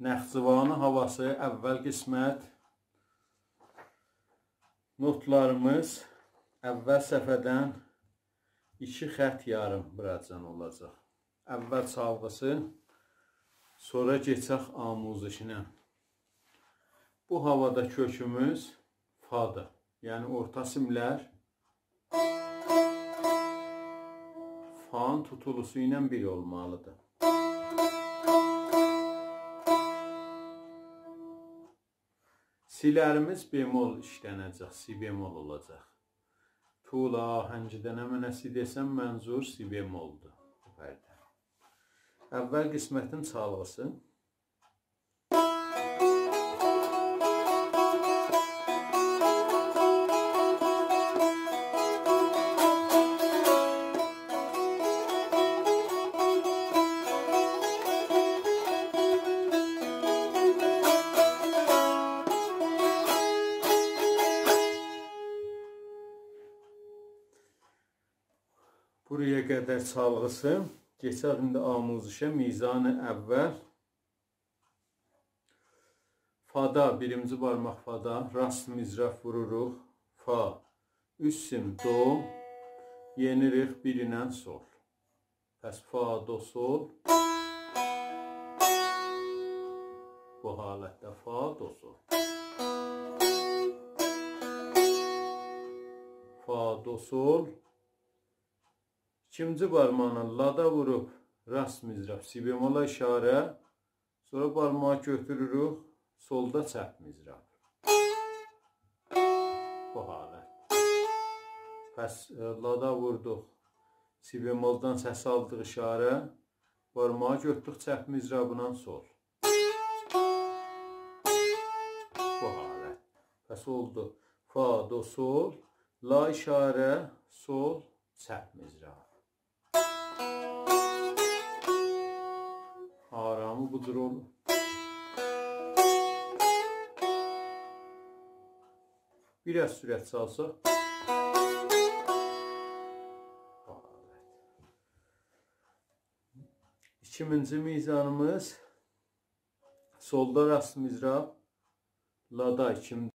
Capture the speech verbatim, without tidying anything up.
نخجوانی هاواسی، اول قسمت. نوتلاریمیز اول صفحه‌دن ایکی خط یاریم بوراجان اولاجاق. اول چالغیسی، سونرا کئچک آموزشینه. بو هاوادا کؤکوموز فادیر. یعنی اورتا سیملر فانین توتولوسو ایله بیر اولمالیدیر. سی‌لریمیز بمل ایشلنه‌جک، سی بمل اولاجاق. طول آهنگیده نمنه سی دئسم، منظور سی بملدور بو پرده. اول قسمتین چالغیسی. بورایا قدر چالغیسی. کئچک ایندی آموزشه. میزان اول. فادا، بیرینجی بارماق فادا، راست مضراب ووروروق. فا، اوست سیم دو، یئنیریک بیر ایله سل. پس فا، دو، سل. بو حالتده فا، دو، سل. فا، دو، سل. ایکینجی بارماغینان لادا ووروب راست مضراب، سی بملا اشاره. سونرا بارماغی گؤتوروروک سلدا چپ مضراب. بو حالت. پس، ائ، لادا ووردوق، سی بملدان سس آلدیق اشاره. بارماغی گؤتوردوک چپ مضرابینان سل. بو حالت. پس اولدو فا، دو، سل، لا اشاره، سل، چپ مضراب. آرامی بو جور اولور. بیر آز سرعت چالساق. ایکینجی میزانیمیز سلدا راست مضراب، لادا ایکینجی